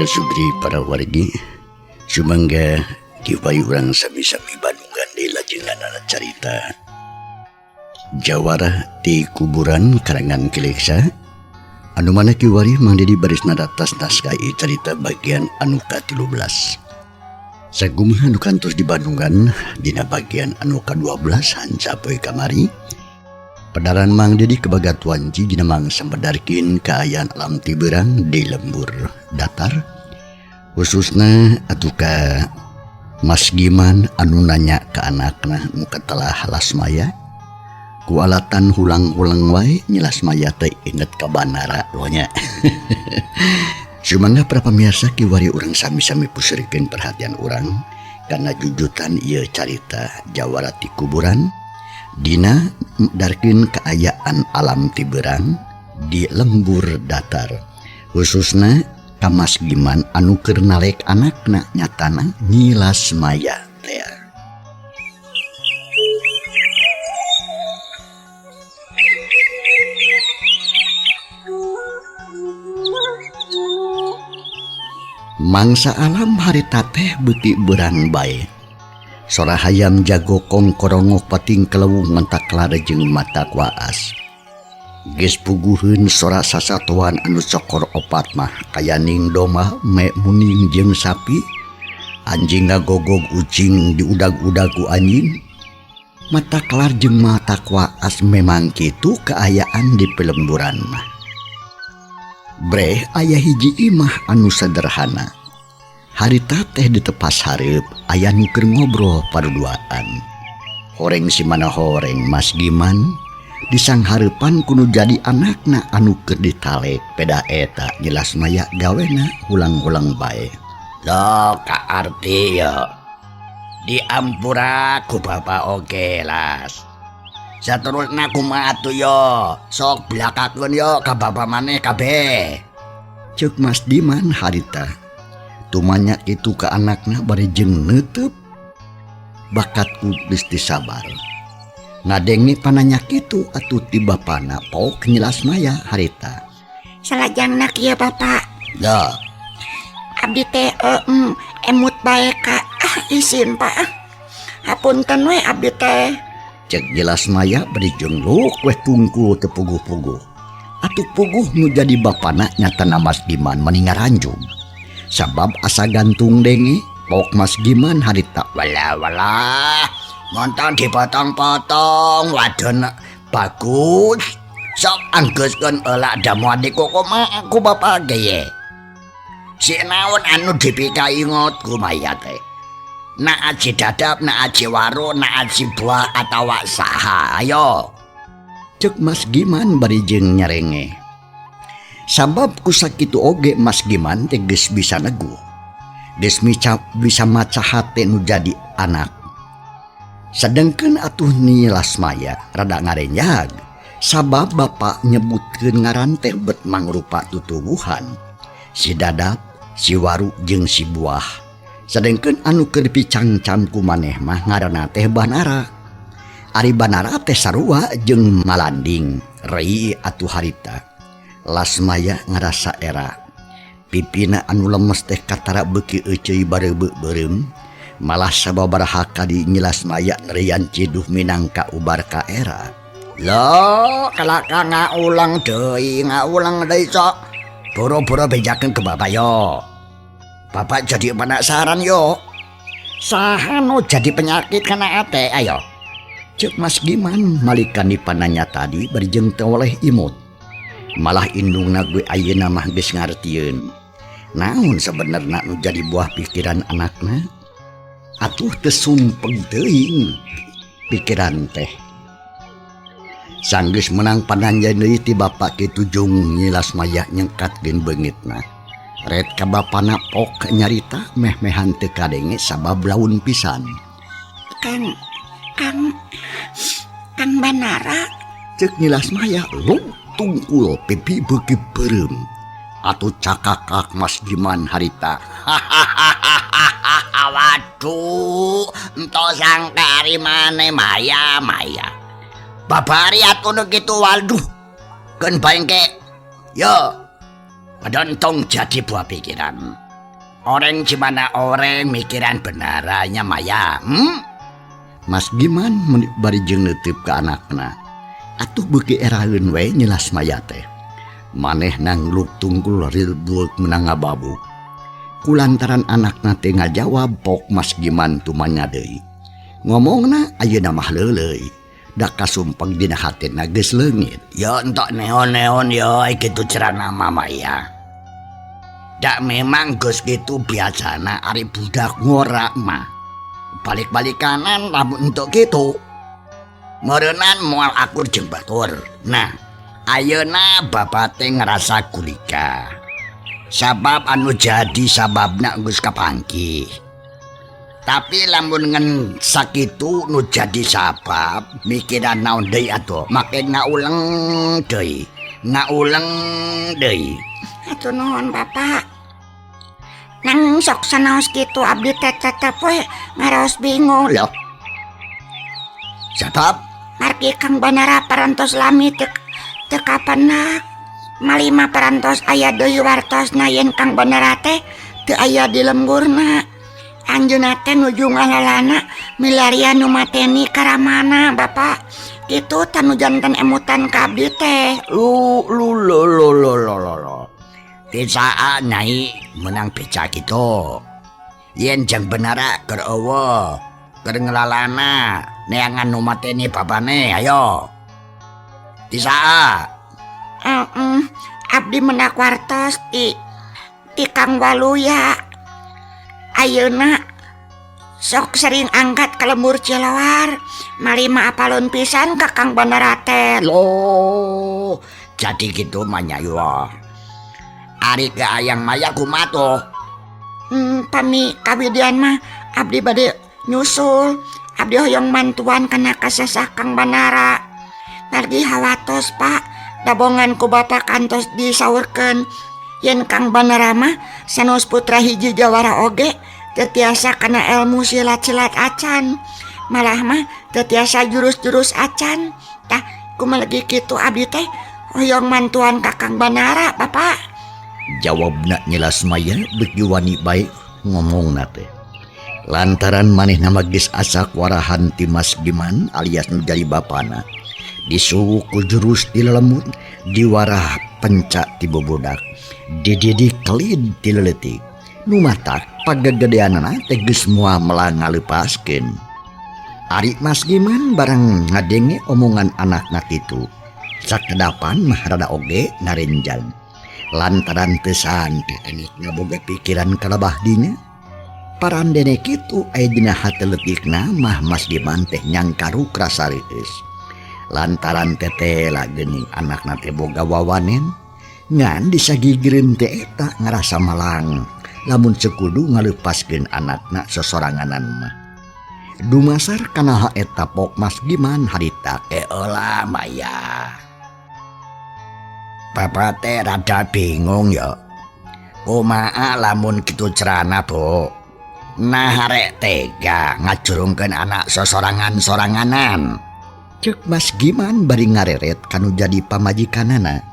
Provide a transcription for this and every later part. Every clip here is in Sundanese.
Sugri para wargi sumangga kiwari urang sami-sami bandungan di lajenganana carita Jawara di kuburan karangan Kileksa anu mana kiwari Mang Dedi baris nadatas naskah ieu carita bagian anu ka-13. Sakumaha anu kantos di Bandungan dina bagian anu ka-12 hanca poe kamari. Pedaran Mang Dedi kebagat wanci dina mangsa medarkin kaayaan alam tiberang di lembur datar, khususna atuh ka Mas Giman anu nanya ka anakna nu katelah Lasmaya ku alatan hulang-hulang wae Nyi Lasmaya teh inget ka Banara nya. Sumangga para pamirsa kiwari urang sami-sami pusirkeun perhatian urang kana jujutan ieu carita Jawara ti kuburan dina darkeun kaayaan alam tiberang di lembur datar, khususna ka Mas Giman anu keur nalek anakna nyatana Nyi Lasmaya teh. Mangsa alam harita teh beuki beurang bae. Sora hayam jago kongkorongok pating kelewung mentak lare jeung mata waas. Geus puguheun sora sasatoan anu cokor opat mah kayaning domba me muning jeung sapi, anjing ngagogog ucing diudag-udag ku anjing. Mata kelar jeung mata waas memang kitu kaayaan di pelemburan mah. Breh aya hiji imah anu sederhana. Harita teh ditepas hareup aya nu keur ngobrol paduduaan. Horeng si mana horeng Mas Giman disanghareupan kudu jadi anakna anu keur ditalek peda eta Nyi Lasmaya gawena hulang-hulang bae. Loh kaarti yo. Diampura ku bapak oge Las. Saterusna kumaha atuh yo? Sok belakakeun yo ka bapak maneh kabeh. Ceuk Mas Diman harita. Tumanya kitu ka anakna bari jeung neuteub bakatku geus disabar. Ngadenge pananya kitu atuh ti bapana pok Nyi Lasmaya harita. Salajangna kieu bapak. Da. Abdi teh emut bae ka isin pak. Hapunten we abdi teh. Cek Nyi Lasmaya bari jeung luk weh tungkul teu puguh-puguh. Atuh puguh nu jadi bapana nyatana Mas Giman mani ngaranjug. Sabab asa gantung denge pok Mas Giman harita. Walah walah monton dipotong-potong wadon bagus. Sok anggeuskeun elak damuan niku kumaha ku bapak ge ye. Si naon anu dipikaingot ku maya teh. Nak aji dadap, nak aji waru, nak aji buah atawa saha ayo. Ceuk Mas Giman bari jeung nyarenge. Sabab ku sakitu oge Mas Giman teh geus bisa neguh. Geus bisa maca hate nu jadi anak. Sedengkeun atuh Nyi Lasmaya rada ngarenjag. Sabab bapak nyebutkeun ngaran teh bet mangrupa tutuwuhan. Si dadap, si waru jeung si buah. Sedengkeun anu keur dipicangcam ku maneh mah ngaranna teh Banara. Ari Banara teh sarua jeung Malanding, rei atuh harita. Lasmaya ngarasa era. Pipina anu lemes teh katara beuki euceuy bareubeuk beureum. Malah sababaraha kali Nyi Lasmaya nerian ciduh minangka ubar ka era. Loh, kalaka ngaulang deui, ngaulang deui sok. Boro-boro bejakeun ke bapak yo. Bapak jadi penasaran yo. Saha nu jadi penyakit kana ate ayo. Ceuk Mas Giman malikan dipananya tadi bari jeung teu oleh imut. Malah indungna gue ayeuna mah geus ngartieun. Naon sebenarna nu jadi buah pikiran anakna? Atuh teu sumpeg teuing pikiran teh. Sanggeus menang pananjay deui ti bapak kitu jung Nyi Lasmaya nyengkatkeun beungitna. Ret ka bapana pok nyarita meh-mehan teu kadenge sabab laun pisan. Kang Kang Kang Banara Cek Nyi Lasmaya lu tungkul pipi beuki beureum. Atuh cakakak Mas Giman harita. Waduh, ento sangka ari maneh Maya Maya. Babari atuh nu kitu waduh. Keun bae engke. Yo. Padahal entong jadi buah pikiran. Orang gimana orang mikiran benaranya Maya. Mas Giman bari jeung neuteup ka anakna. Atuh beuki eraeun we Nyi Lasmaya teh. Manehna ngluk tungkul ril bueuk meunang ngababuk. Kulantaran anakna teh ngajawab pok Mas Giman tumanya deui. Ngomongna ayeuna mah leuleuy. Da kasumpeng dina hatena geus leungit. Ya entok neon-neon ya kitu cerana mama ya. Dak memang geus kitu biasana ari budak ngorak mah. Balik-balik kanan lamun entok kitu. Meureunnan moal akur jeung batur. Nah, ayeuna bapak teh ngerasa gulika. Sabab anu jadi sababna geus kapanggih. Tapi lamun ngan sakitu nu jadi sabab mikiran naon deui atuh make ngauleng deui. Ngauleng deui. Atuh nuhun Bapak. Nang sok sanaos kitu abdi teh tetep we ngaraos bingung. Loh. Sabab Margi Kang Banara parantos lami teu teu kapenak. Malima parantos aya deui wartosna yen Kang Banara teh teu aya di lemburna. Anjeunna teh nuju ngalalana milarian nu mateni karamana Bapak. Kitu tah nu janten emutan ka abdi teh. Lu lu lo lo lo lo lo lo. Ti saat nyai menang beca kitu. Yen jang benara keur eueuh, keur ngelalana neangan nu mateni bapane, ayo. Ti saha? Abdi mendak wartos ti ti Kang Waluya. Ayeuna sok sering angkat ka lembur Cilawar. Malima apalun pisan ka Kang Banara teh. Loh, jadi gitu mah Nyai wah. Ari ke ayang Maya kumaha tuh? Pami kawidian mah abdi bade nyusul. Abdi hoyong mantuan kana kasesah Kang Banara. Margi hawatos Pak, dabongan ku Bapak kantos disaurkeun. Yen Kang Banara mah sanos putra hiji jawara oge teu tiasa kana ilmu silat-silat acan. Malah mah teu tiasa jurus-jurus acan. Tah kumalegi kitu abdi teh hoyong mantuan ka Kang Banara Bapak. Jawabna Nyi Lasmaya beuki wani bae ngomongna teh. Lantaran manehna mah geus asak warahan ti Mas Giman alias nu jadi bapana. Disuwuk ku jurus ti lelemut, diwarah pencak ti bobodak, dididik kelid ti leutik. Nu matak pagagedeanana teh geus moal melang ngaleupaskeun. Ari Mas Giman barang ngadenge omongan anakna kitu. Sakedapan mah rada oge narenjang. Lantaran teu sante anakna boga pikiran kalabah dinya. Parandene kitu aya dina hate leutikna mah Mas Giman teh nyangkaruk rasa reueus. Lantaran tetela geuning anakna teh boga wawanen, ngan disagigireun teh eta ngarasa malang lamun sekudu ngaleupaskeun anakna sosoranganan mah. Dumasar kana eta pok Mas Giman harita keola Maya. Bapak teh rada bingung ya. Kumaha lamun kitu cerana, Bu? Nah arek tega ngajurungkeun anak sosorangan-soranganan. Cek Mas Giman bari ngareret kanu jadi pamajikanana.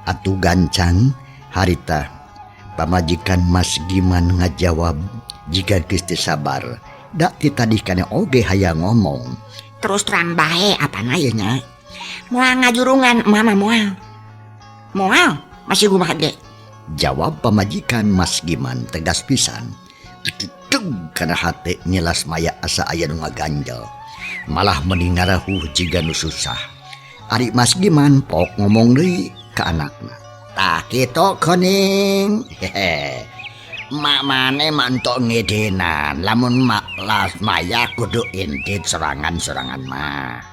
Atuh gancang harita pamajikan Mas Giman ngajawab jika geus teu sabar. Da ti tadi kana oge hayang ngomong. Terus terang bae apana ieu nya? Moal ngajurungan mama moal. Moal masih kumaha ge? Jawab pamajikan Mas Giman tegas pisan. Deg kana hate Nyi Lasmaya asa aya nu ngaganjel. Malah mending ngarahuh jiga nu susah. Ari Mas Giman pok ngomong deui ka anakna. Tah kitu geuning. Hehe. Mak mane mantok ngedenan lamun Mak Lasmaya kudu indit serangan-serangan mah.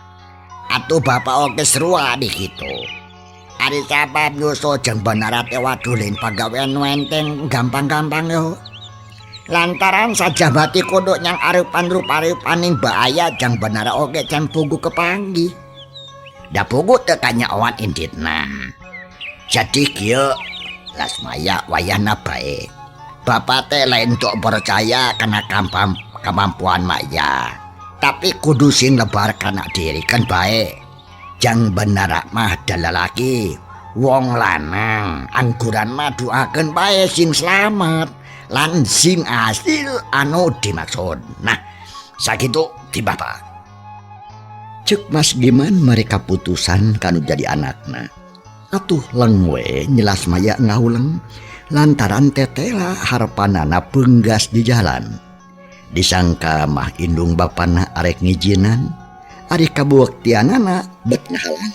Atuh bapak oge sarua di kitu. Ari sabab nyusul jeung Banara teh waduh lain pagawean nu enteng gampang-gampang yo. Lantaran sajabati kudu nyang areupan rupa-rupaning bahaya jang Banara oge can puguh kepanggih. Da puguh teu kanyaoan inditna. Jadi kieu Lasmaya wayahna bae. Bapak teh lain tok percaya kana kemampuan Maya. Tapi kudu sing lebar kana diri kan bae. Jang Banara mah da lalaki, wong lanang, angguran mah doakeun bae sing slamet lan sing hasil anu dimaksud. Nah, sakitu di bapak. Cek Mas Giman mereka putusan kanu jadi anakna. Atuh leng we Nyi Lasmaya ngahuleng lantaran tetela harepanana peunggas di jalan. Disangka mah indung bapana arek ngijinan, ari kabuaktianana bet ngahalangan.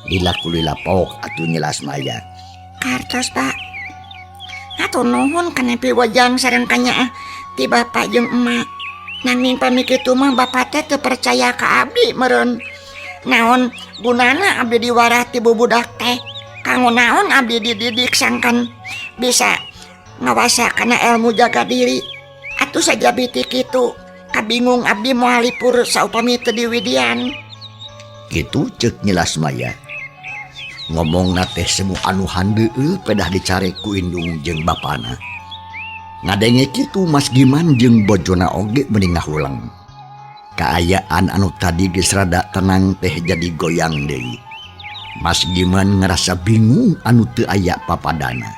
Lila kulila pok atuh Nyi Lasmaya. Kartos Pak. Atuh nuhun kana piwajang sareng kanyaah ti bapak jeung emak. Nanging pami kitu mah bapak teh teu percaya ka abdi meureun. Naon gunana abdi diwarah ti bubudak teh? Kanggo naon abdi dididik sangkan bisa ngawasa kana ilmu jaga diri. Atuh sajabi ti kitu kabingung abdi moal lipur saupami teu diwidian. Kitu ceuk Nyi Lasmaya. Ngomongna teh semu anu handeueul pedah dicarek ku indung jeung bapana. Ngadenge kitu Mas Giman jeung bojona oge meuni ngahuleng. Kaayaan anu tadi geus rada tenang teh jadi goyang deui. Mas Giman ngerasa bingung anu teu aya papadana.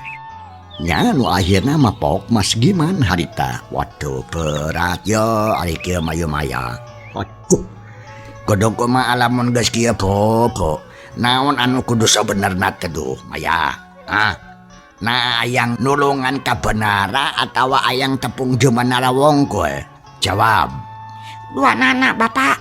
Nya nu akhirna mah pok Mas Giman harita. Waduh berat yo ari kieu mah yo Maya. Waduh. Godong kumaha lamun geus kieu bobo. Naon anu kudu sabenerna teh duh Maya? Ah. Nah ayang nulungan kabenara atawa ayang tepung jeung Banara wongkoe? Jawab. Dua nana bapak,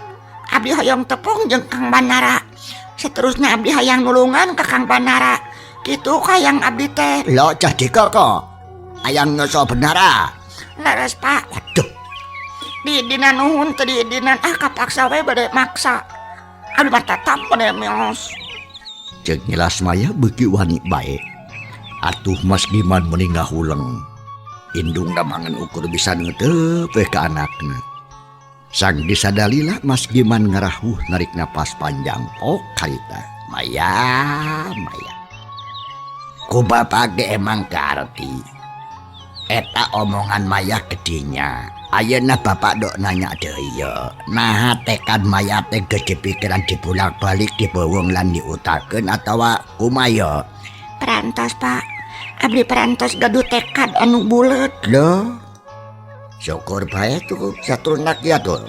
abdi hoyong tepung jeung Kang Banara. Seterusnya abdi hayang nulungan ke Kang Banara. Kitu hayang abdi teh. Lo jadi kok ayang nyoso Banara. Leres Pak. Waduh. Diidinan nuhun teu diidinan ah kapaksa we bade maksa. Abdi mah tetap bade mios. Ceuk Nyi Lasmaya beuki wani bae. Atuh Mas Giman meuni ngahuleng. Indungna mangan ukur bisa neuteup we ka anakna. Sang disadalila Mas Giman ngarahuh narik napas panjang pok karita. Maya, Maya. Ku bapak ge emang karti. Eta omongan Maya gedinya. Ayeuna bapak dok nanya deui ye. Naha tekad Maya teh geus dipikiran dibulak-balik dibeuweung lan diutakeun atawa kumaha ye? Perantos Pak. Abdi perantos gaduh tekad anu buleut. Lho. Syukur bae tuh saturna kieu tuh.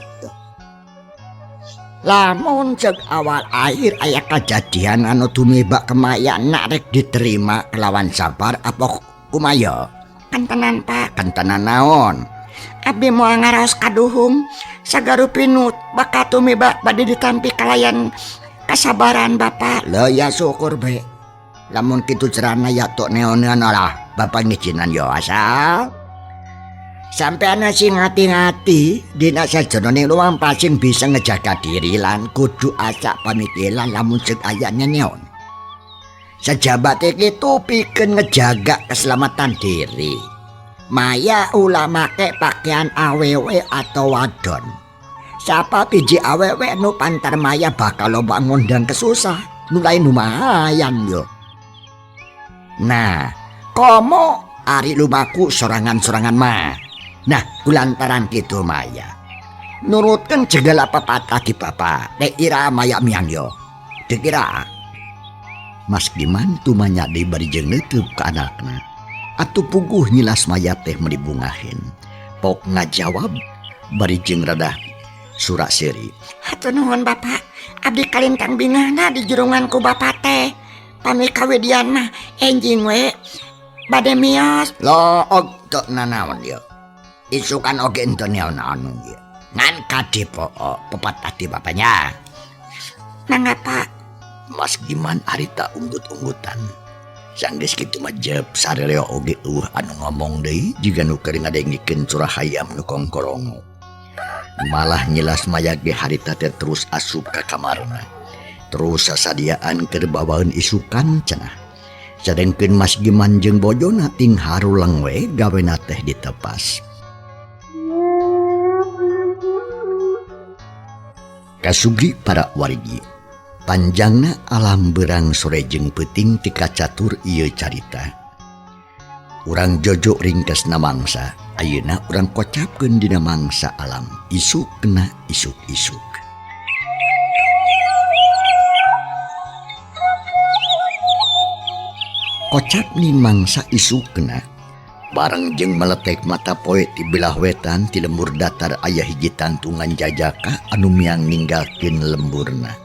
Lamun ceuk awal akhir aya kajadian anu tumiba ke Maya nak rek diterima kelawan sabar apa kumaha ye? Kantenan Pak. Kantenan naon? Abdi moal ngaraos kaduhung sagarupinut bakal tumiba bade ditampi kalayan kasabaran bapak. Lho ya syukur bae. Lamun kitu cerana ya tok neonean lah bapak ngijinan yo asal. Sampeyan sing ngati-ngati dina sajroning lumampah sing bisa ngejaga diri lan kudu acak pamikiran lamun cek aya neon. Sejabate kitu pikeun ngejaga keselamatan diri. Maya ulah make pakaian awewe atau wadon. Siapa biji awewe nu pantar Maya bakal loba ngundang kesusah, nu lain lumayan yo. Nah, komo ari lumaku sorangan-sorangan mah. Nah, kulantaran kitu Maya. Nurutkeun segala pepatah di bapak, teh ira Maya miang yo. Dikira Mas Giman tumanya dibari jeung neuteub ka anakna. Atuh puguh Nyi Lasmaya teh meuni bungahin. Pok ngajawab bari jeung rada surak seuri. Hatur nuhun bapak, abdi kalintang bingahna di jurungan ku bapak teh. Pami kawidian mah enjing we bade mios. Lo og tok nanaon yo. Isukan oge henteu naon-naon ieu. Ngan kadepoo pepatah ti bapaknya. Mangga Pak. Mas Giman harita unggut-unggutan. Sanggeus kitu mah jep sareleo oge eueuh anu ngomong deui jiga nu keur ngadengikeun surah hayam nu kongkorongo. Malah nyilas maya ge harita teh terus asup ka kamarna. Terus sasadiaan keur bawaeun isukan cenah. Sadengkeun Mas Giman jeung bojona ting haruleng we gawena teh ditepas. Kasugi para wargi. Panjangna alam berang sore jeung peuting ti kacatur ieu carita. Urang jojo ringkesna mangsa, ayeuna urang kocapkeun dina mangsa alam isuk kena isuk-isuk. Kocap ning mangsa isuk kena bareng jeung meletek mata poe ti belah wetan ti lembur datar aya hiji tangtungan jajaka anu miang ninggalkeun lemburna.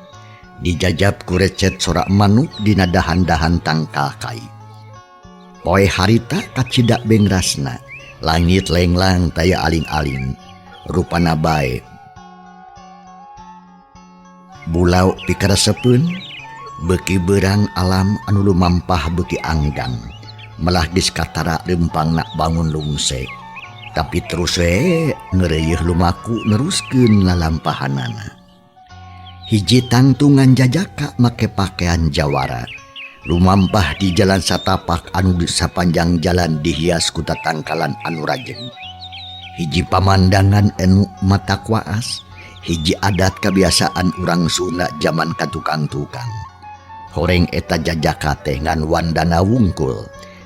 Dijajab ku recet sorak manuk dina dahan-dahan tangkal kai. Poe harita kacidak bengrasna, langit lenglang taya aling-aling, rupana bae. Bulau pikaresepeun, beuki beurang alam anu lumampah beuki anggang, malah geus katara leumpangna bangun lungse. Tapi terus we ngeureuyeih lumaku neruskeun lalampahanana. Hiji tangtungan jajaka make pakaian jawara. Lumampah di jalan satapak anu di sapanjang jalan dihias ku tatangkalan anu rajeng. Hiji pamandangan anu mata kuaas, hiji adat kebiasaan urang Sunda zaman katukang-tukang. Horeng eta jajaka teh ngan wandana wungkul.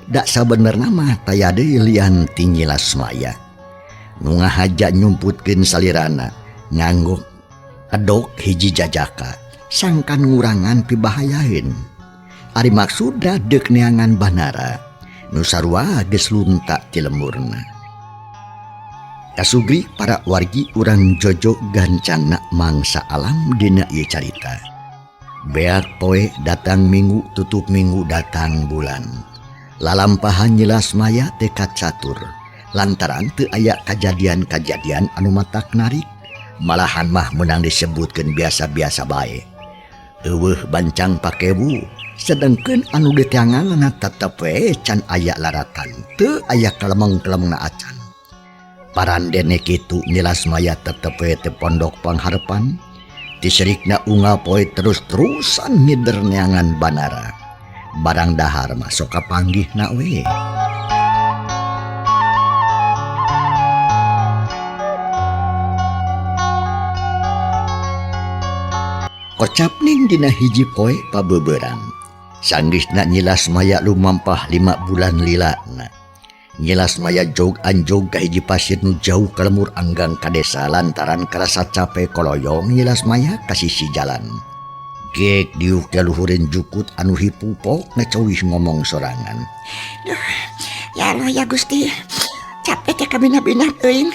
Dak sabenerna mah taya deui lian ti Nyilas Maya. Nu ngahaja nyumputkeun salirana nganggo kedok hiji jajaka sangkan ngurangan pibahayaeun. Ari maksudna deuk neangan banara nu sarua geus lunta ti lemburna. Kasugri para wargi urang jojo gancangna mangsa alam dina ieu carita. Beak poe datang minggu tutup minggu datang bulan. Lalampahan Nyilas Maya teh kacatur lantaran teu aya kajadian-kajadian anu matak narik. Malahan mah menang disebutkeun biasa-biasa bae. Eueuh bancang pakebu, sedengkeun anu diteanganna tetep we can aya laratan, teu aya kalemeng-kelemengna acan. Parandene kitu Nyilas Maya tetep we teu pondok pangharepan, tiserikna unggal poe terus-terusan ngider neangan banara. Barang dahar mah sok kapanggihna we. Kocap ning dina hiji poe pabeberang. Sanggeusna Nyilas Maya lumampah 5 bulan lilana. Nyilas Maya jog anjog ka hiji pasir nu jauh ka lemur anggang ka desa lantaran karasa cape koloyong Nyilas Maya ka sisi jalan. Gek diuk jaluhureun jukut anu hipupok ngecowih ngomong sorangan. Duh, ya Allah ya Gusti, capek teh kabina-bina euing.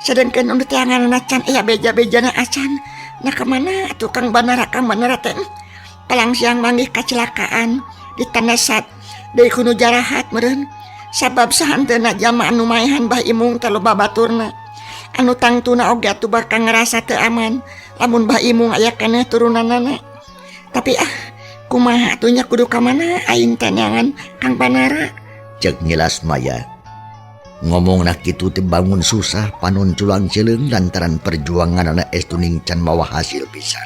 Sedengkeun nu teanganna can aya beja-bejana acan. Nah kemana tukang banara kang banara teh palang siang manggih kecelakaan di tanah sat deui kudu jarahat meureun sabab sahanteuna jalma anu maehan Bah Imung teh loba baturna anu tangtuna oge atuh bakal ngerasa teu aman lamun Bah Imung aya keneh turunanana. Tapi ah kumaha atuh nya kudu ka mana aing teh neangan Kang Banara Cek Nyilas Maya. Ngomongna kitu teh bangun susah panon culang cileung lantaran perjuanganana estu ning can mawa hasil pisan.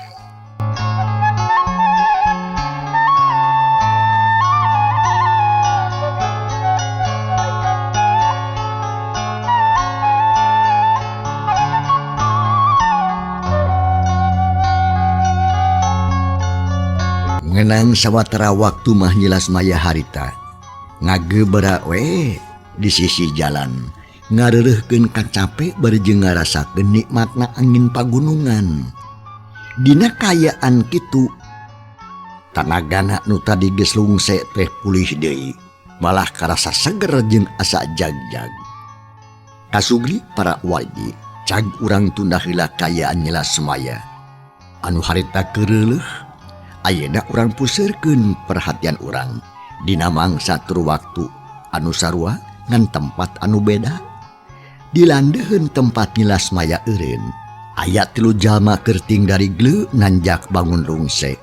Ngenang sawatara waktu mah Nyilas Maya harita ngagebera we di sisi jalan ngareureurkeun kacape bari jeung ngarasakeun nikmatna angin pagunungan. Dina kaayaan kitu tanagana nu tadi geus lungse teh pulih deui, malah karasa seger jeung asa jag-jag. Kasugri para wargi cag urang tunda heula kaayaan Nyilas Maya anu harita keureuleeh. Ayeuna urang puseurkeun perhatian urang dina mangsa tur waktu anu sarua ngan tempat anu beda. Di landeuheun tempat Nyi Lasmaya eureun, aya tilu jalma kerting dari gleu nanjak bangun rungse.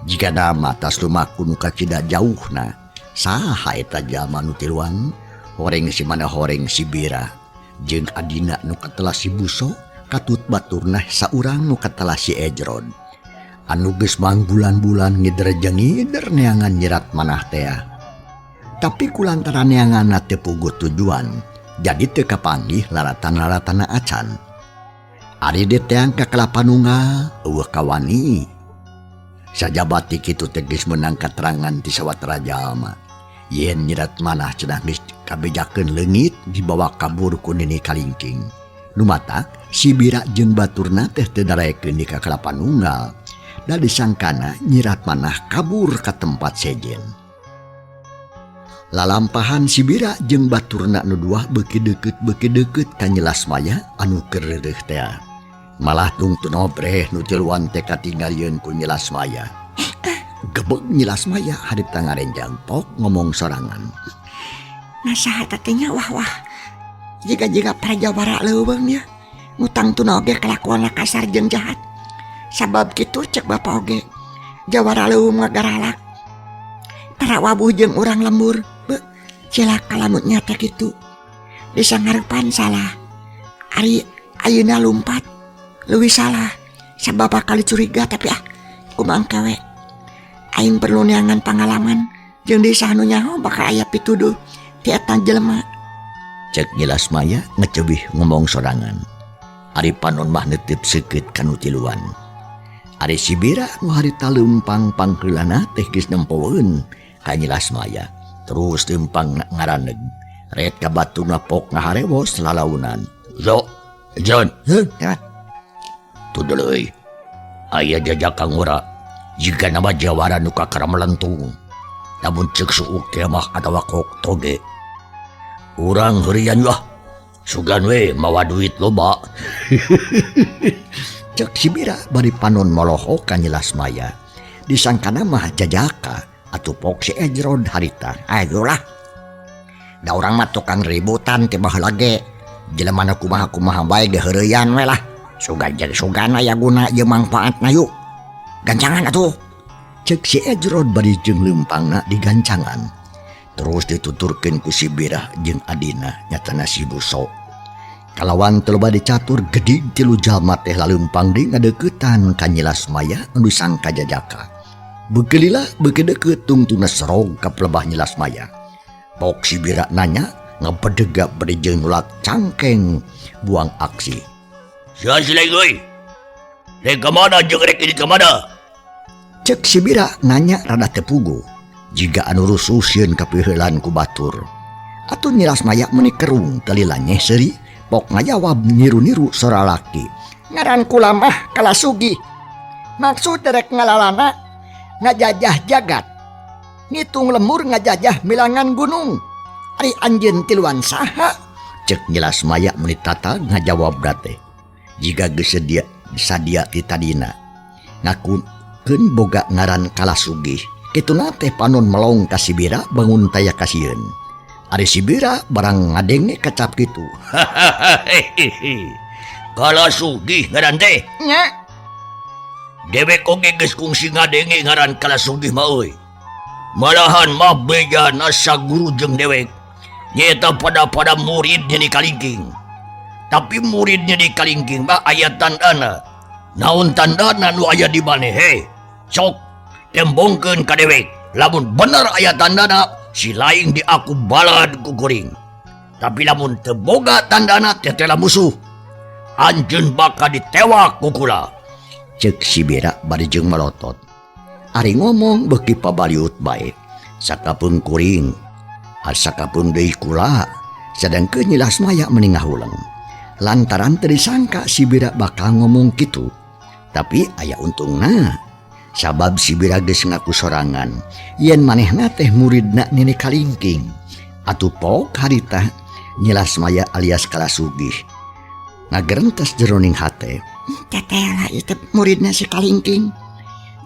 Jigana mah tas lumaku nu kacida jauhna. Saha eta jalma nu tiluan? Horeng si mana horeng si Bira jeung adina nu katela si Buso katut baturna saurang nu katela si Ejrod. Anu geus mangbulan-bulan ngider jeung ngider neangan nyirat manah tea. Tapi kulantaran neanganna teu puguh tujuan, jadi teu kapanggih laratan-laratana acan. Ari diteang ka Kalapa Nunggal eueuh kawani. Sajabati kitu teh geus meunang katerangan ti sawatara jalma. Yen nyirat manah cenah geus kabejakeun leungit dibawa kabur ku Nini Kalingking. Nu matak si Bira jeung baturna teh teu daraekeun di ka Kalapa Nunggal. Da disangkana nyirat manah kabur ka tempat sejen. Lalampahan si Bira jeung baturna nu dua beuki deukeut ka Nyi Lasmaya anu keur reureuh tea. Malah tungtun obreh nu tiluan teh katingalieun ku Nyi Lasmaya. Gebeg Nyi Lasmaya harita ngarenjang pok ngomong sorangan. Nah saha teh nya wah wah. Jiga-jiga para jawara leuweung nya. Ngutang tuna oge kalakuanna kasar jeung jahat. Sabab kitu cek bapa oge. Jawara leuweung ngagaralak. Tara wabuh jeung urang lembur. Be, cilaka lamun nya teh kitu. Disangarepan salah. Ari ayeuna lumpat leuwih salah. Sabab bakal curiga tapi ah kumaha engke we. Aing perlu neangan pangalaman jeung di saha nu nyaho bakal aya pituduh ti eta jelema. Cek Nyi Lasmaya ngecebih ngomong sorangan. Ari panon mah neuteup seukeut ka nu tiluan. Ari si Bira nu harita leumpang pangheulana teh geus nempoeun ka Nyi Lasmaya. Terus leumpang ngaraneg. Ret ka batuna pok ngaharewos lalaunan. Zo, John, heuh, tudul euy. Aya jajaka ngora jika nama jawara nu kakara melentung. Lamun ceuk suuk mah atawa kok toge. Urang heureuyan wah. Sugan we mawa duit loba. Cek si Bira bari panon molohok ka Nyi Lasmaya. Disangkana mah jajaka atuh pok si Ejrod harita. Ayolah. Da urang mah tukang ributan ti baheula ge. Jelema nu kumaha-kumaha bae ge heureuyan we lah. Sugan jeung sugan aya guna jeung mangfaatna yuk. Gancangan atuh. Cek si Ejrod bari jeung leumpangna digancangan. Terus dituturkeun ku si Bira jeung adina nyatana si Buso. Kalawan teu loba dicatur gedig tilu jalma teh laleumpang deui ngadeuketan ka Nyi Lasmaya anu disangka jajaka. Beuki lila beuki deukeut tungtungna serog ka pelebah Nyi Lasmaya. Pok si Bira nanya ngabedega bari jeung nulak cangkeng buang aksi. Sia si lain euy. Rek ka mana jeung rek ini ka mana? Cek si Bira nanya rada teu puguh. Jiga anu rusuh sieun kapiheulan ku batur. Atuh Nyi Lasmaya meuni kerung teu lila nyeh seuri, pok ngajawab niru-niru sora laki. Ngaran kula mah Kalasugi. Maksud rek ngalalana ngajajah jagat. Ngitung lemur ngajajah milangan gunung. Ari anjeun tiluan saha? Cek Nyi Lasmaya meuni tatag ngajawab teh. Jiga geus sedia sadia ti tadina. Ngakukeun boga ngaran Kalasugih. Kituna teh panon melong ka si Bira bangun taya kasieun. Ari si Bira barang ngadenge kacap kitu. Kalasugih ngaran teh. Nya. Dewek oge geus kungsi ngadenge ngaran Kalasugih mah euy. Malahan mah bejana saguru jeung dewek. Nyaeta pada-pada murid Nini Kalingking. Tapi murid Nini Kalingking mah aya tandana. Naon tandana nu aya di maneh he? Sok tembongkeun ka dewek. Lamun bener aya tandana, si lain di aku balad ku kuring. Tapi lamun teu boga tandana tetela musuh. Anjeun bakal ditewak ku kula. Cek si Bira bari jeung melotot. Ari ngomong beuki pabaliut bae. Sakapeung kuring, sakapeung deui kula. Sedangkeun Nyi Lasmaya meni ngahuleng. Lantaran teu disangka si Bira bakal ngomong kitu. Tapi aya untungna. Sabab si Bira geus ngaku sorangan yen manehna teh muridna Nini Kalingking. Atuh pok harita Nyi Lasmaya alias Kalasugih ngagerentes jeroning hate. Teteh lah ieu teh muridna si Kalingking.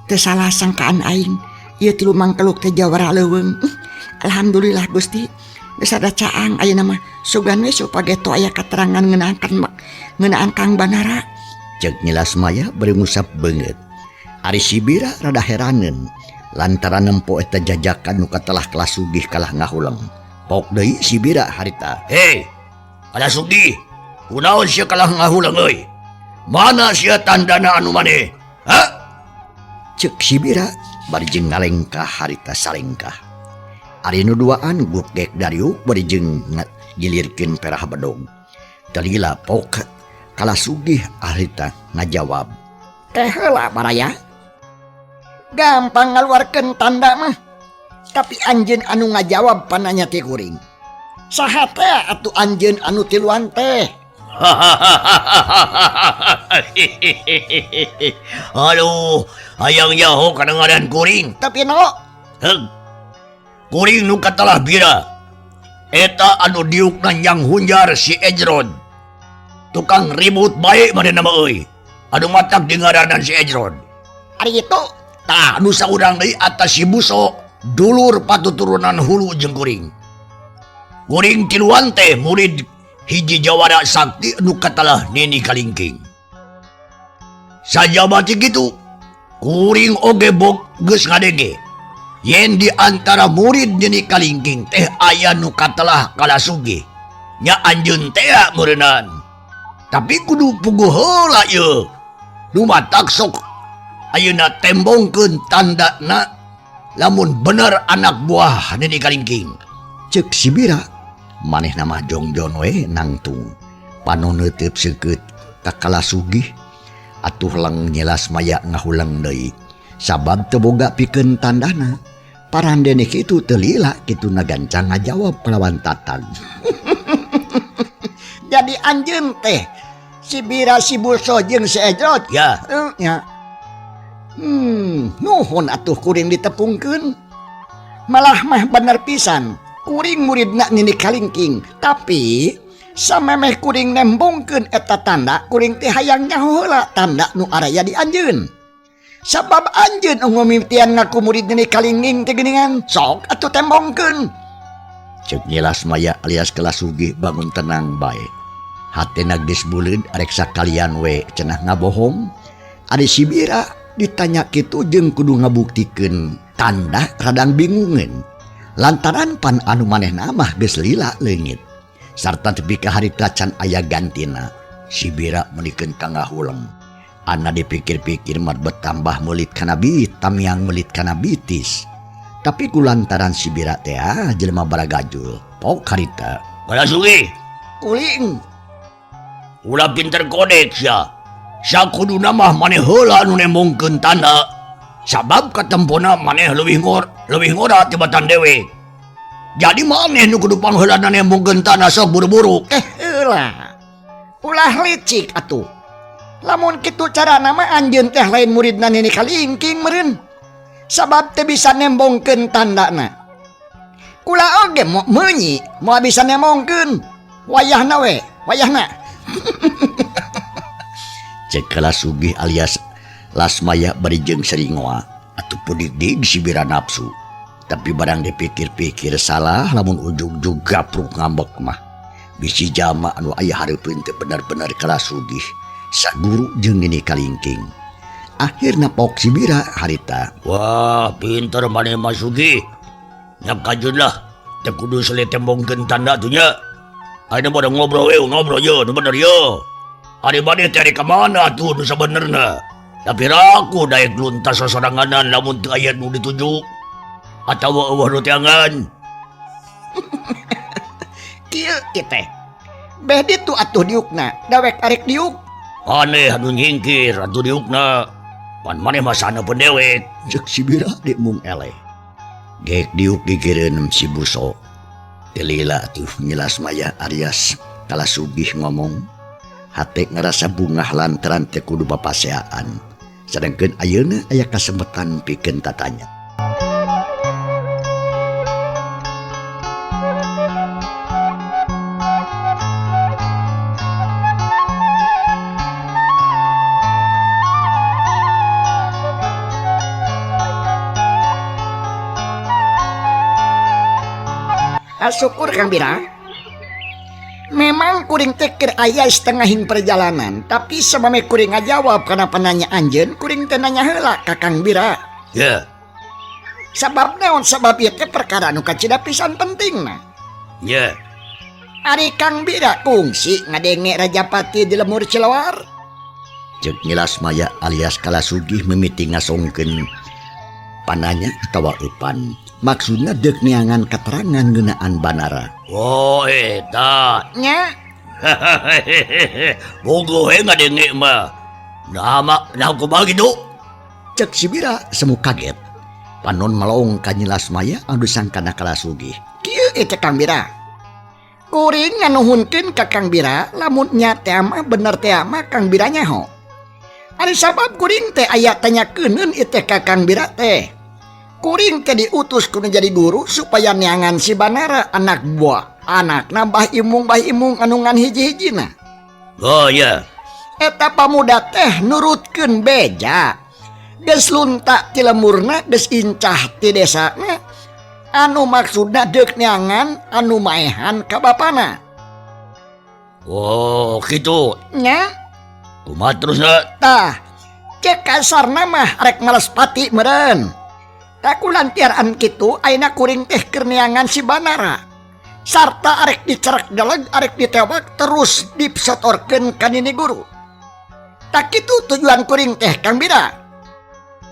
Teu salah sangkaan aing. Ieu tilu mangkeluk teh jawara leuweung. Alhamdulillah Gusti. Geus rada caang ayeuna mah sugan we Supageto aya katerangan ngeunaan ngeunaan Kang Banara. Cek Nyi Lasmaya bari ngusap beungeut. Ari si Bira rada heraneun lantaran nempo eta jajakan nu katelah Kalasugih kalah ngahuleng. Pok deui si Bira harita. Hei, Kalasugih, kunaon sia kalah ngahuleng euy? Mana sia tandana anu maneh? Ha? Cek si Bira bari jeung ngalengkah harita salengkah. Ari nu duaan gugek dariuk bari jeung gilirkeun perah bedog. Teu lila pok Kalasugih harita ngajawab. Teh heula baraya. Gampang ngaluarkeun tanda mah. Tapi anjeun anu ngajawab pananya ti kuring. Saha teh atuh anjeun anu tiluan teh? Aduh, hayang nyaho kana ngaran kuring. Tapi no. Heug. Kuring nu katelah Bira. Eta anu diukna Nyang Hunjar si Ejrod. Tukang ribut bae manehna mah euy. Anu matak dingaranan si Ejrod. Ari itu tah nu saurang deui atas si Buso, dulur patuturunan hulu jeung kuring. Kuring tiluan teh murid hiji jawara sakti nu katelah Nini Kalingking. Sajabati kitu, kuring oge bok geus ngadenge. Yen di antara murid Nini Kalingking teh aya nu katelah Kalasugih. Nya anjeun teh meureunaan. Tapi kudu puguh heula ieu. Nu matak sok ayeuna tembongkeun tandana lamun bener anak buah Nini Kalingking. Cek si Bira manehna mah jongjon we nangtung. Panon neuteub seukeut ka Kalasugih atuh leng Nyi Lasmaya ngahuleng deui. Sabab teu boga pikeun tandana. Parandene kitu teu lila kitu nagancang ngajawab kalawan tatag. Jadi anjeun teh si Bira si Buso jeung si Ejrod. Ya. Nya. Nuhun atuh kuring ditepungkeun. Malah mah bener pisan kuring muridna Nini Kalingking, tapi samemeh kuring nembongkeun eta tanda kuring teh hayang nyaho heula tanda nu araya di anjeun. Sabab anjeun ngomimtian ngaku murid Nini Kalingking teh geuningan, sok atuh tembongkeun. Cek Nyi Lasmaya alias Kalasugih bangun tenang bae. Hatena geus buleud arek sakalian we cenah ngabohong. Ari si Bira ditanya kitu jeung kudu ngabuktikeun tanda radang bingungeun. Lantaran pan anu manehna mah geus lila leungit. Sarta tepi ka harita can aya gantina. Si Bira meunikeun ka ngahuleng. Ana dipikir-pikir mah betambah meulit kana bit, tamiang meulit kana bitis. Tapi kulantaran si Bira teh jelema baragajul. Pok harita. Kalasugih. Kuling. Ulah pinter kodek sia. Sakuduna mah maneh heula anu nembongkeun tanda. Sabab katempona maneh leuwih ngora tibatan dewe. Jadi maneh nu kudu pangheulana nembongkeun tanda sok buru-buru. Heula. Ulah licik atuh. Lamun kitu carana mah anjeun teh lain muridna Nini Kalingking meureun. Sabab teu bisa nembongkeun tandana. Kula oge mo meunyi moal bisa nembongkeun. Wayahna we, wayahna. Cek Kalasugih alias Lasmaya bari jeung seringoa atuh pudik-dig si Bira nafsu. Tapi barang dipikir-pikir salah lamun ujug-ujug gapruk ngambek mah. Bisi jama anu aya hareupeun teh bener-bener Kalasugih saguru jeung Nini Kalingking. Akhirna pok si Bira harita. Wah, pinter maneh mah Sugih. Nya kajun lah, teu kudu sele tembongkeun tanda tuh nya. Ayeuna mah ngobrol we, ngobrol ye, nu bener ye. Ari maneh teh ari ka mana tuh nu sabenerna? Tapi raku daek luntas sosoranganan lamun teu aya nu dituju atawa eueuh nu teangan. Kieu ieu teh. Beh ditu atuh diukna, dawek arek diuk. Aneh anu nyingkir atuh diukna. Pan maneh mah saneupun dewek. Cek si Bira di mung eleh. Gek diuk gigireun si Buso. Teu lila atuh Nyi Lasmaya alias Kalasugih ngomong. Hate ngerasa bungah lantaran teu kudu bapaseaan. Sedangkeun ayeuna aya kasempetan pikeun tatanya. Syukur Kang Bira. Memang kuring teh keur aya setengahing perjalanan, tapi samemeh kuring ngajawab kana pananya anjeun, kuring teh nanya heula ka Kang Bira. Ya. Sabab naon, sabab ieu teh perkara nu kacida pisan pentingna. Ya. Ari Kang Bira kungsi ngadenge Rajapati di lemur Cilawar. Cek Nyi Lasmaya alias Kalasugih mimiti ngasongkeun pananya atawa eupan. Maksudna deuk neangan keterangan ngeunaan Banara. Oh, eta. Nya. Bogoh we ngadenge mah. Nah, mak, nah kumaha kitu? Cek si Bira semu kaget. Panon melong ka Nyi Lasmaya anu sangkana Kalasugih. Kieu ieu teh Kang Bira. Kuring nganuhunkeun ka Kang Bira lamun nya teh mah bener teh mah Kang Bira nyaho. Ari sabab kuring teh aya tanyakeun ieu teh ka Kang Bira teh. Kuring teh diutus kudu jadi guru supaya neangan si Banara anak buah. Anakna Bah Imung, Bah Imung anu ngan hiji-hijina. Oh iya. Eta pamuda teh nurutkeun beja. Geus lunta ti lemurna, geus incah ti desana. Anu maksudna deuk neangan anu maehan ka bapana. Oh, kitu. Nya. Kumaha terusna? Tah, cek kasarna mah rek males pati meureun. Tak kulantiaran kitu ayeuna kuring teh keur neangan si Banara. Sarta arek dicerek deleg, arek ditewak terus disotorkeun ka nini guru. Tak kitu tujuan kuring teh Kang Bira.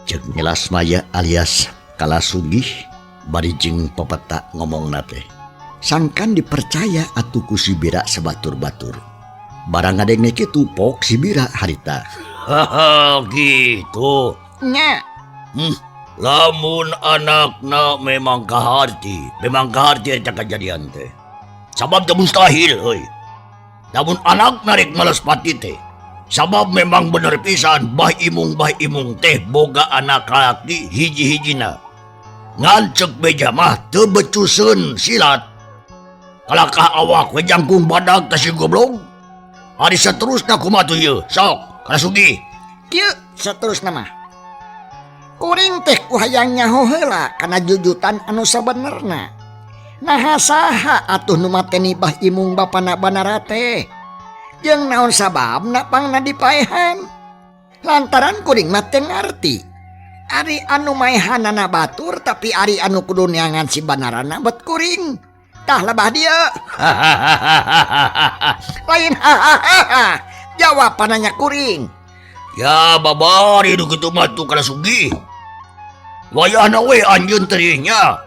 Cek Nyi Lasmaya alias Kalasugih bari jeung pepeta ngomongna teh. Sangkan dipercaya atuh ku si Bira sabatur-batur. Barang ngadenge kitu pok si Bira harita. Haha, gitu. Nya. Lamun anakna memang kaharti, memang kaharti eta kejadian teh. Sabab teu mustahil euy. Lamun anakna rek males pati teh. Sabab memang bener pisan Bah Imung, Bah Imung teh boga anak lalaki hiji-hijina. Ngan cek beja mah teu becuseun silat. Kalakah awak we jangkung badag teh si goblok. Ari saterusna kumaha tuh ieu? Sok, Kalasugih. Kieu saterusna mah. Kuring teh ku hayang nyaho heula kana jujutan anu sabenerna. Naha saha atuh nu mateni Bah Imung bapana Banara teh? Jeung naon sababna pangna dipaehan? Lantaran kuring mah teu ngarti. Ari anu maehanana batur tapi ari anu kudu neangan si Banarana bet kuring. Tah lebah dieu. Lain hahaha. Jawabananya kuring. Ya babari nu kitu mah tuh Kalasugih. Wayahna we anjeun teh nya.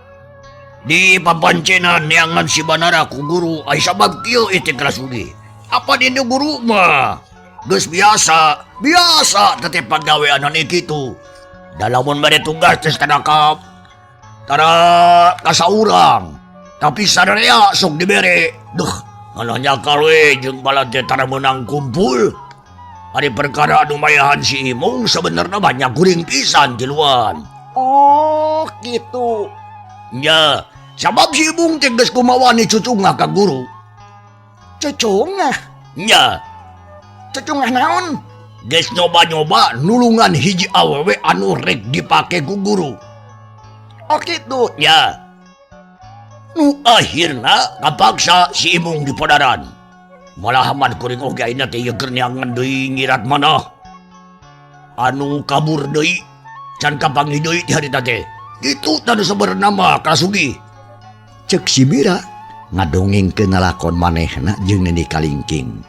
Di papancenan neangan si Banara ku guru ai sabab kieu ieu teh Kalasugih. Apa dinu guru mah? Geus biasa, biasa teh pagaweanana kitu. Da lamun mere tugas teh tara tara kasaurang. Tapi sararea sok dibere. Duh, nganah nyakal we jeung bala teh tara meunang kumpul. Ari perkara anu mayahan si Imung sebenarnya banyak kuring pisan tiluan. Oh, gitu. Nya, sabab si Imung teh geus kumawani cucungah ka guru. Cucungah? Nya. Cucungah naon? Geus nyoba-nyoba nulungan hiji awewe anu rek dipake ku guru. Oh, gitu. Nya. Nu akhirna kapaksa si Imung dipodaran. Malahan kuring oge ayeuna teh ieu keur neangan deui ngirat manah. Anu kabur deui can kapanggih deui ti harita teh. Kitu tah nu sabenerna mah Kalasugih. Cek si Bira ngadongengkeun lalakon manehna jeung Nini Kalingking.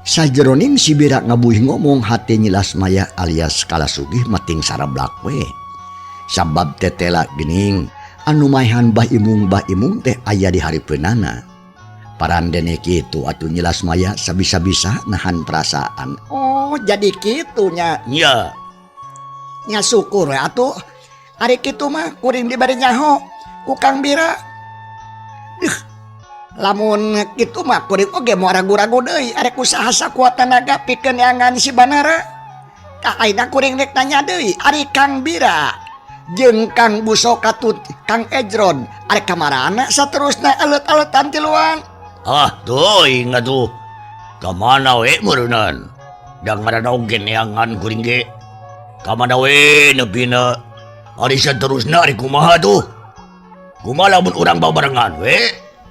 Sajeroning si Bira ngabuih ngomong hati Nyi Lasmaya alias Kalasugih mating sarablak we. Sabab tetela geuning anu maehan Bah Imung, Bah Imung teh aya di hareupeunana. Parandene kitu atuh Nyi Lasmaya sabisa-bisa nahan perasaan. Oh, jadi kitu nya. Nya. Nya syukur we atuh. Ari kitu mah kuring dibari nyaho ku Kang Bira. Duh, lamun kitu mah kuring oge moal ragu-ragu deui arek usaha sakuat tenaga pikeun neangan si Banara. Tah ayeuna kuring rek nanya deui ari Kang Bira jeung Kang Buso katut Kang Ejron arek kamarana saterusna aleutan-aleutan tiluan. Ah, teuing atuh. Ka mana we meureunan? Da ngaranna oge neangan kuring ge. Ka mana we nepina? Ari saterusna ari kumaha tuh? Kumaha lamun urang babarengan we?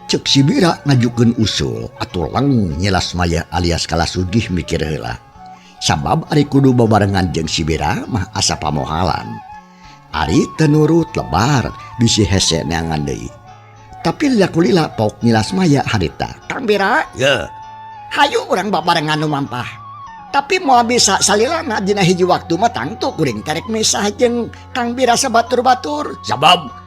Cek si Bira ngajukeun usul atuh leng Nyi Lasmaya alias Kalasugih mikir heula. Sabab ari kudu babarengan jeung si Bira mah asa pamohalan. Ari teu nurut lebar bisi hese neangan deui. Tapi lila kulila pauk Nyi Lasmaya harita. Kang Bira, Ye. Hayu urang babarengan lumampah. Tapi moal bisa salilana dina hiji waktu mah tangtu kuring terek misah jeung Kang Bira sabatur-batur. Sabab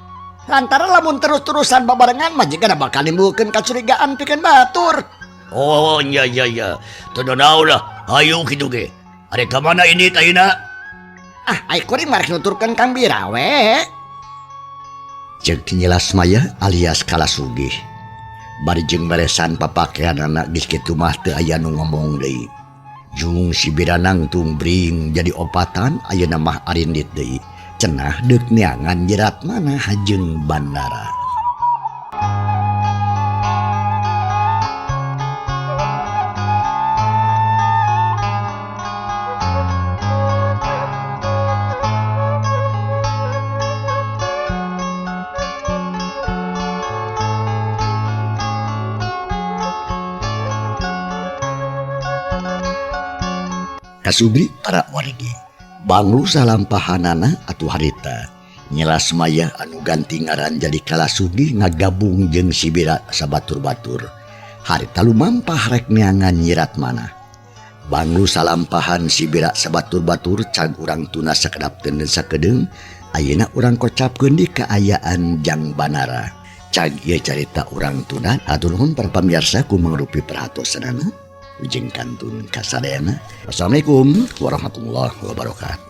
lantaran lamun terus-terusan babarengan mah jigana bakal nimbulkeun kacurigaan pikeun batur. Oh nya nya nya. Teu naon lah, hayu kitu ge. Ari ka mana ini ayeuna? Ah, ai kuring mah rek nuturkeun Kang Bira we. Ceuk Nyi Lasmaya alias Kalasugih. Bari jeung beresan papakeanana geus kitu mah teu aya nu ngomong deui. Jung si Bira nangtung bring jadi opatan ayeuna mah arindit deui. Cenah deuk neangan nyerat mana jeung bandara. Kasubri para wargi Banglu salampahanana atuh harita Nyi Lasmaya anu ganti ngaran jadi Kalasugih ngagabung jeung si Bira sabatur-batur. Harita lumampah rek neangan Nyi Ratmana. Banglu salampahan si Bira sabatur-batur cag urang tuna sakedap teu sakedeung ayeuna urang kocapkeun di kaayaan Jang Banara. Cag ieu carita urang tuna hatur nuhun para pamirsa ku mangrupi perhatosanana. Ujeng kantun kasadayana. Assalamualaikum warahmatullahi wabarakatuh.